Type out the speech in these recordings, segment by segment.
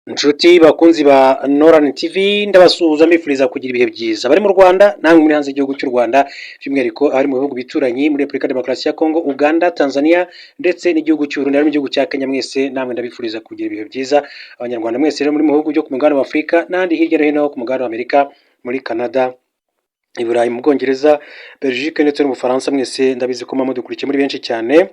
Inshuti bakunzi ba Noran TV, ndabasuhuza mbifuriza kugira ibihe byiza. Bari mu Rwanda namwe muri hanze y'igihugu cy'u Rwanda, by'umwihariko abari mu bihugu bituranyi, muri Repubulika Demokarasi ya Kongo, Uganda, Tanzania ndetse n'igihugu cy'u Burundi, mu gihugu cya Kenya, mwese namwe ndabifuriza kugira ibihe byiza. Abanyarwanda mwese rero muri mu bihugu byo ku mugabane wa Afurika n'ahandi hirya no hino ku mugabane wa Amerika, muri Canada, i Burayi, mu Bwongereza, Belgique ndetse n'Ubufaransa, mwese ndabizi ko muba mudukurikiye muri benshi cyane.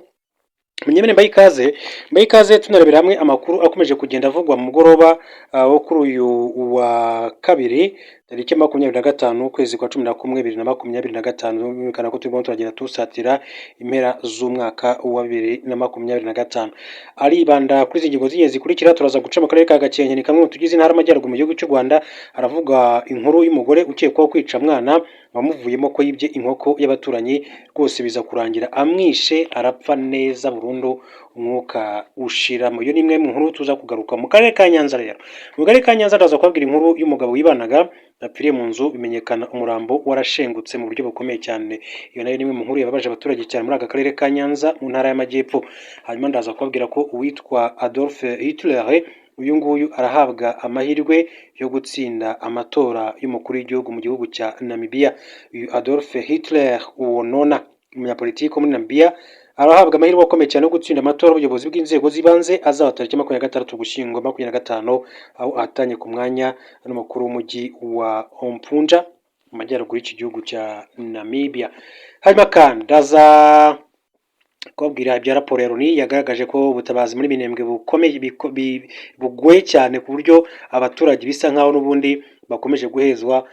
Munyemere mbahe ikaze, mbahe ikaze. Tunarebera hamwe amakuru akomeje kugenda avugwa mu mugoroba wo kuri uyu wa kabiri, tariki 25, ukwezi kwa 11, 2025. Birumvikana ko turimo turagenda tusatira impera z'umwaka wa 2025. Aribanda kuri izi ngingo z'ingenzi zikurikira: turaza guca mu karere ka Gakenke, ni kamwe mu tugize intara y'Amajyaruguru mu gihugu cy'u Rwanda. Haravuga inkuru y'umugore ukekwaho kwica mwana wamuvuyemo ko yibye inkoko y'abaturanyi, rwose biza kurangira amwishe, arapfa neza burundu, umwuka ushiramo. Iyo ni imwe mu nkuru tuza kugaruka. Mu karere ka Nyanza rero, mu karere ka Nyanza ndaza kubabwira inkuru y'umugabo wibanaga apfiriye mu nzu, bimenyekana umurambo warashengutse mu buryo bukomeye cyane. Iyo nayo ni imwe mu nkuru yababaje abaturage cyane muri aka karere ka Nyanza, mu ntara y'Amajyepfo. Hanyuma ndaza kubabwira ko uwitwa Adolf Hitler, uyu nguyu arahabwa amahirwe yo gutsinda amatora y'umukuru w'igihugu mu gihugu cya Namibia. Uyu Adolf Hitler Uunona, umunyapolitiki wo muri Namibia, arahabwa amahirwe akomeye cyane yo gutsinda amatora y'ubuyobozi bw'inzego z'ibanze azaba tariki 26 Ugushyingo 25, aho ahatanye ku mwanya n'umukuru w'umujyi wa Ompundja, mu majyaruguru y'iki gihugu cya Namibia. Hanyuma kandi ndaza kubabwira ibya raporo ya Loni yagaragaje ko ubutabazi muri Minembwe bukomeye, bugoye cyane, ku buryo abaturage bisa nkaho n'ubundi bakomeje guhezwa.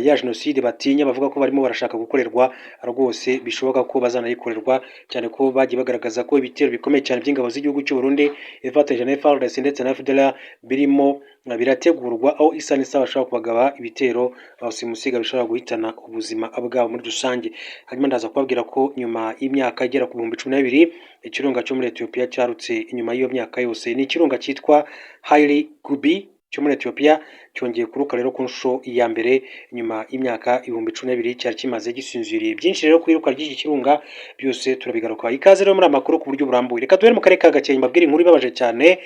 Ya jenoside batinya bavuga ko barimo barashaka gukorerwa, rwose bishoboka ko bazanayikorerwa, cyane ko bagiye bagaragaza ko ibitero bikomeye cyane by'ingabo z'igihugu cy'u Burundi ifatanyije na FARDC ndetse na FDLR birimo birategurwa, aho isa n'isaha bashobora kubagaba ibitero simusiga bishobora guhitana ubuzima bwabo muri rusange. Hanyuma ndaza kubabwira ko nyuma y'imyaka igera ku 12,000, ikirunga cyo muri Ethiopia cyarutse. Inyuma y'iyo myaka yose, ni ikirunga cyitwa Hayli Gubi cyo muri Ethiopia cyongeye kuruka rero ku nshuro ya mbere nyuma y'imyaka 12,000 cyari kimaze gisinziriye. Byinshi rero ku iruka ry'iki kirunga byose turabigaruka. Ikaze rero muri amakuru ku buryo burambuye. Reka duhere mu karere ka Gakenke, mbabwire inkuru ibabaje cyane.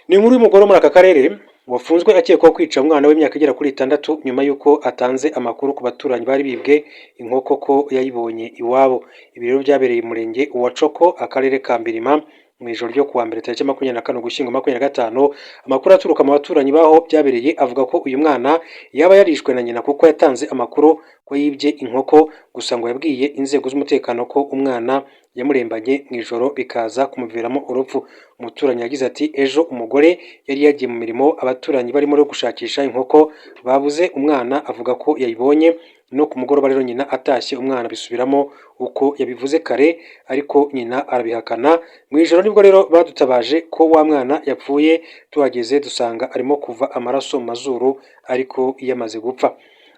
Ni inkuru y'umugore wo muri aka karere wafunzwe akekwaho kwica umwana w'imyaka igera kuri 6, nyuma y'uko atanze amakuru ku baturanyi bari bibwe inkoko ko yayibonye iwabo. Ibi rero byabereye mu murenge wa Coko, akarere ka Mbirima, mu ijoro ryo kuwa mbere, tariki 24 Ugushyingo 25. Amakuru aturuka mu baturanyi baho byabereye avuga ko uyu mwana yaba yarishwe na nyina kuko yatanze amakuru ko yibye inkoko. Gusa ngo yabwiye inzego z'umutekano ko umwana yamurembanye mu ijoro, bikaza kumuviramo urupfu. Umuturanyi yagize ati: "Ejo umugore yari yagiye mu mirimo, abaturanyi barimo gushakisha inkoko babuze, umwana avuga ko yayibonye. No ku mugoroba rero nyina atashye, umwana bisubiramo uko yabivuze kare, ariko nyina arabihakana. Mu ijoro nibwo rero badutabaje ko wa mwana yapfuye. Tuhageze dusanga arimo kuva amaraso mu mazuru, ariko yamaze gupfa."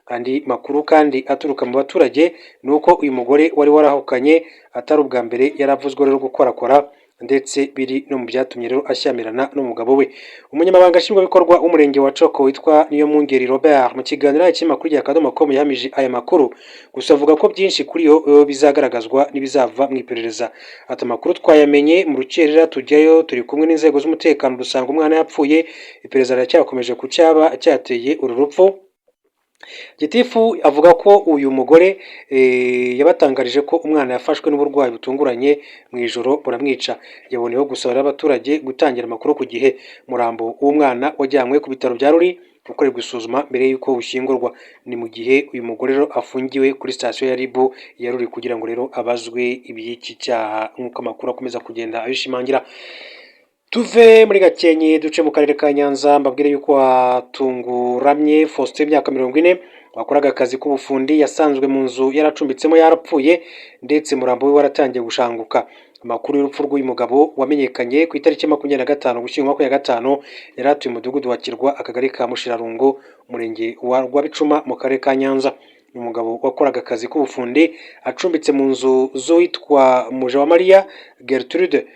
Andi makuru kandi aturuka mu baturage ni uko uyu mugore wari warahukanye atari ubwa mbere yaravuzwe rero gukorakora, ndetse biri no mu byatumye rero ashyamirana n'umugabo we. Umunyamabanga nshingwabikorwa w'umurenge wa Coko witwa Niyomwungeri Robert, mu kiganiro ikinyamakuru rya Akadomo com, yahamije aya makuru, gusa avuga ko byinshi kuri yo bizagaragazwa n'ibizava mu iperereza. Ati: "Amakuru twayamenye mu rukerera, tujyayo turi kumwe n'inzego z'umutekano, dusanga umwana yapfuye. Iperereza riracyakomeje ku cyaba cyateye uru rupfu." Gitifu avuga ko uyu mugore yabatangarije ko umwana yafashwe n'uburwayi butunguranye mu ijoro buramwica. Yaboneyeho gusaba abaturage gutangira amakuru ku gihe. Umurambo w'umwana wajyanywe ku bitaro bya Ruli gukorerwa isuzuma mbere y'uko ushyingurwa. Ni mu gihe uyu mugore rero afungiwe kuri sitasiyo ya RIB ya Ruli kugira ngo rero abazwe iby'iki cyaha, nk'uko amakuru akomeza kugenda abishimangira. Tuve muri Gakenke duce mu karere ka Nyanza, mbabwire yuko watunguramye Faustin w'imyaka 40 wakoraga akazi k'ubufundi yasanzwe mu nzu yaracumbitsemo yarapfuye, ndetse umurambo we waratangiye gushanguka. Amakuru y'urupfu rw'uyu mugabo wamenyekanye ku itariki 25 Ugushyingo 25. Yari atuye umudugudu wa Kirwa, akagari ka Mushirarungu, umurenge wa Rwabicuma, mu karere ka Nyanza. Ni umugabo wakoraga akazi k'ubufundi acumbitse mu nzu z'uwitwa Mujawamariya Gertrude,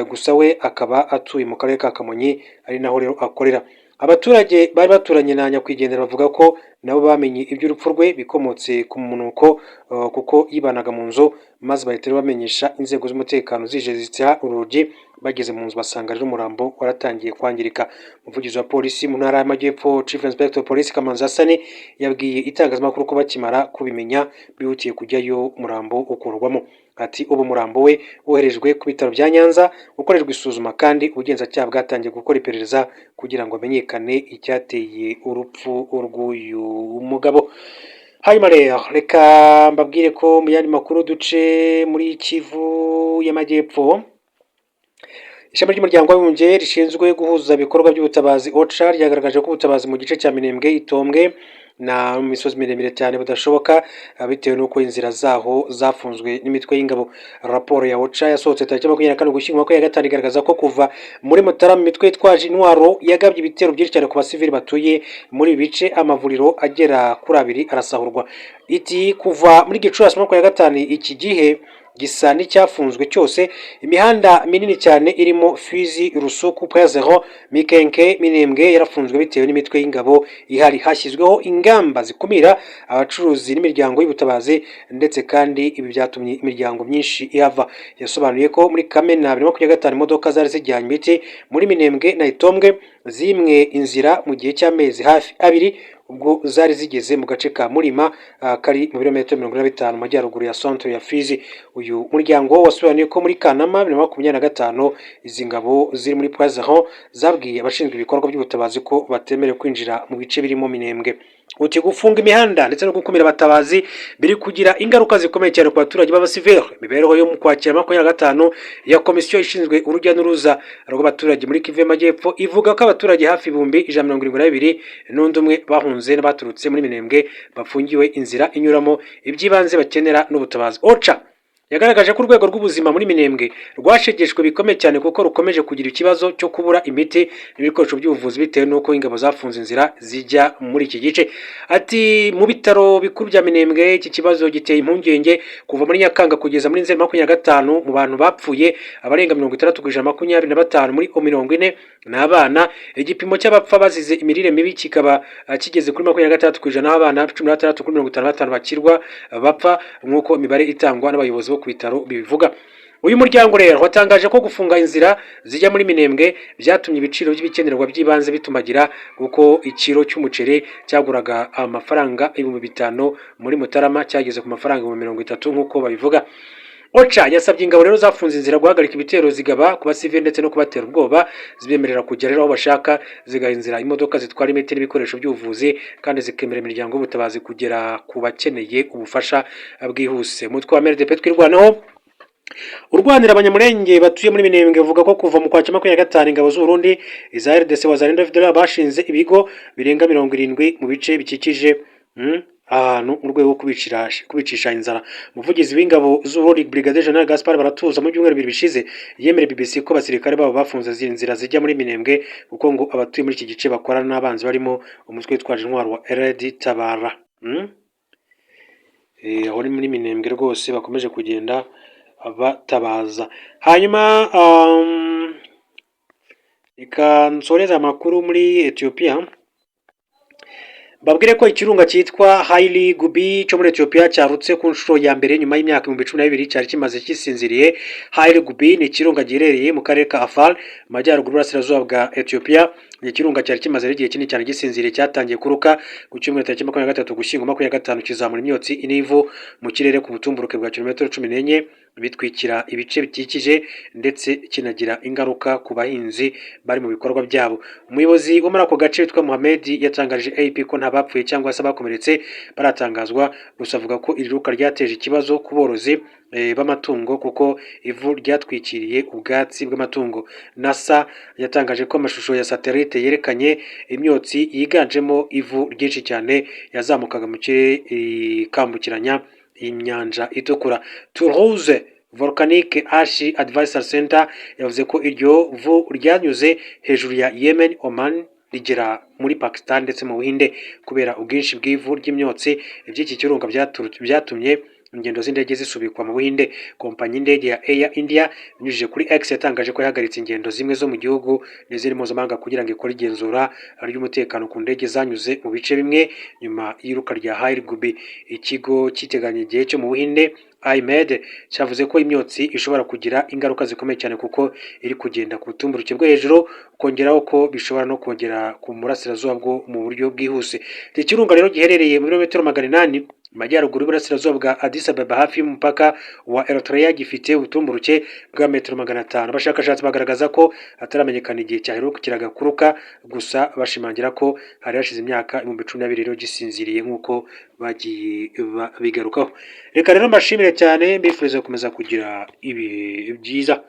gusa we akaba atuye mu karere ka Kamonyi, ari naho rero akorera. Abaturage bari baturanye na nyakwigendera bavuga ko Nabo bamenye iby'urupfu rwe bikomotse ku munuko, kuko yibanaga mu nzu, maze bahita bamenyesha inzego z'umutekano zije zitsa urugi. Bageze mu nzu basanga rero umurambo waratangiye kwangirika. Umuvugizi wa polisi mu Ntara y'Amajyepfo, Chief Inspector of Police Kamanzi Hasani, yabwiye itangazamakuru ko bakimara kubimenya bihutiye kujyayo, umurambo ukurwamo. Ati: "Ubu umurambo we woherejwe ku bitaro bya Nyanza gukorerwa isuzuma, kandi ubugenzacyaha bwatangiye gukora iperereza kugira ngo hamenyekane icyateye urupfu rw'uyu mugabo." Hanyuma rero reka mbabwire ko mu yandi makuru duce muri Kivu y'Amajyepfo, ishami ry'Umuryango w'Abibumbye rishinzwe guhuza ibikorwa by'ubutabazi, OCHA, ryagaragaje ko ubutabazi mu gice cya Minembwe, Itombwe na mu misozi miremire cyane budashoboka bitewe n'uko inzira zaho zafunzwe n'imitwe y'ingabo. Raporo ya OCHA yasohotse tariki 24 Ugushyingo 25 igaragaza ko kuva muri Mutarama imitwe yitwaje intwaro yagabye ibitero byinshi cyane ku basivili batuye muri ibi bice, amavuriro agera kuri abiri arasahurwa. Iti: "Kuva muri Gicurasi 25 iki gihe gisa n'icyafunzwe cyose. Imihanda minini cyane irimo Fizi, Rusuku, Point Zéro, Mikenke, Minembwe yarafunzwe bitewe n'imitwe y'ingabo ihari. Hashyizweho ingamba zikumira abacuruzi n'imiryango y'ubutabazi, ndetse kandi ibi byatumye imiryango myinshi ihava." Yasobanuye ko muri Kamena 2025 imodoka zari zijyanye imiti muri Minembwe na Itombwe zimwe inzira mu gihe cy'amezi hafi 2, ubwo zari zigeze mu gace ka Murima, kari mu birometero 45 mu majyaruguru ya centre ya Fizi. Uyu muryango wasobanuye ko muri Kanama 2025 izi ngabo ziri muri Point Zéro zabwiye abashinzwe ibikorwa by'ubutabazi ko batemerewe kwinjira mu bice birimo Minembwe. Uti: "Gufunga imihanda ndetse no gukumira abatabazi biri kugira ingaruka zikomeye cyane ku baturage b'abasivili." Imibereho yo mu Kwakira 25 ya komisiyo ishinzwe urujya n'uruza rw'abaturage muri Kivu y'Amajyepfo ivuga ko abaturage hafi 172,000 n'undi umwe bahunze n'abaturutse muri Minembwe bafungiwe inzira inyuramo iby'ibanze bakenera n'ubutabazi. OCHA yagaragaje ko urwego rw'ubuzima muri Minembwe rwashegeshwe bikomeye cyane, kuko rukomeje kugira ikibazo cyo kubura imiti n'ibikoresho by'ubuvuzi bitewe n'uko ingabo zafunze inzira zijya muri iki gice. Ati: "Mu bitaro bikuru bya Minembwe iki kibazo giteye impungenge. Kuva muri Nyakanga kugeza muri Nzeri 25, mu bantu bapfuye abarenga 60%, 25 muri 40, ni abana. Igipimo cy'abapfa bazize imirire mibi kikaba kigeze kuri 26%, aho abana 16 kuri 55 bakirwa bapfa, nk'uko imibare itangwa n'abayobozi bo ku bitaro bibivuga." Uyu muryango rero watangaje ko gufunga inzira zijya muri Minembwe byatumye ibiciro by'ibikenerwa by'ibanze bitumagira, kuko ikiro cy'umuceri cyaguraga amafaranga 5000 muri Mutarama cyageze ku mafaranga 30,000 nk'uko babivuga. OCHA yasabye ingabo rero zafunze inzira guhagarika ibitero zigaba ku basivili ndetse no kubatera ubwoba, zibemerera kugera rero aho bashaka, zigaha inzira imodoka zitwara imiti n'ibikoresho by'ubuvuzi, kandi zikemerera imiryango y'ubutabazi kugera ku bakeneye ubufasha bwihuse. Umutwe wa MRDP Twirwaneho urwanira Abanyamurenge batuye muri Minembwe uvuga ko kuva mu Kwakira 25 ingabo z'u Burundi, iza RDC, Wazalendo, FDLR bashinze ibigo birenga 70 mu bice bikikije ahantu mu rwego rwo kubicisha inzara. Umuvugizi w'ingabo z'u Burundi, Brigadier General Gaspard Baratuza, mu byumweru 2 bishize yemereye BBC ko abasirikare babo bafunze izi nzira zijya muri Minembwe, kuko ngo abatuye muri iki gice bakorana n'abanzi barimo umutwe witwaje intwaro wa RED Tabara. Aho ni muri Minembwe rwose bakomeje kugenda batabaza. Hanyuma reka nsoreze amakuru muri Ethiopia, babwire ko ikirunga cyitwa Hayli Gubi cyo muri Ethiopia cyarutse ku nshuro ya mbere nyuma y'imyaka 12,000 cyari kimaze gisinziriye. Hayli Gubi ni ikirunga giherereye mu karere ka Afar, mu majyaruguru y'uburasirazuba bwa Ethiopia. Ni ikirunga cyari kimaze igihe kinini cyane gisinziriye, cyatangiye kuruka ku cyumweru tariki 23 Ugushyingo 25, kizamura imyotsi n'ivu mu kirere ku butumburuke bwa kilometero 14, bitwikira ibice bikikije ndetse kinagira ingaruka ku bahinzi bari mu bikorwa byabo. Umuyobozi wo muri ako gace witwa Mohamed yatangarije AP ko nta bapfuye cyangwa se abakomeretse baratangazwa, gusa avuga ko iri ruka ryateje ikibazo ku borozi b'amatungo kuko ivu ryatwikiriye ubwatsi bw'amatungo. NASA yatangaje ko amashusho ya satellite yerekanye imyotsi yiganjemo ivu ryinshi cyane yazamukaga mu kirere ikambukiranya inyanja Itukura. Toulouse Volcanic Ash Advisory Center yavuze ko iryo vu ryanyuze hejuru ya Yemen, Oman, rigera muri Pakistan ndetse mu Buhinde. Kubera ubwinshi bw'ivu ry'imyotsi by'iki kirunga byatumye ingendo z'indege zisubikwa mu Buhinde. Kompanyi y'indege ya Air India binyujije kuri X yatangaje ko yahagaritse ingendo zimwe zo mu gihugu n'izindi mpuzamahanga kugira ngo ikore igenzura ry'umutekano ku ndege zanyuze mu bice bimwe nyuma y'iruka rya Hayri Gubbi. Ikigo cy'iteganyagihe cyo mu Buhinde, IMED, cyavuze ko imyotsi ishobora kugira ingaruka zikomeye cyane kuko iri kugenda ku butumburuke bwo hejuru, kongeraho ko bishobora no kongera ku burasirazuba bwo mu buryo bwihuse. Iki kirunga rero giherereye mu birometero 800 mu majyaruguru y'uburasirazuba bwa Addis Ababa, hafi y'umupaka wa Eritrea, gifite ubutumburuke bwa metero 500. Abashakashatsi bagaragaza ko hataramenyekana igihe cyaherukiraga kuruka, gusa bashimangira ko hari hashize imyaka 12,000 rero gisinziriye, nk'uko bagiye babigarukaho. Reka rero mbashimire cyane, mbifuriza gukomeza kugira ibihe byiza.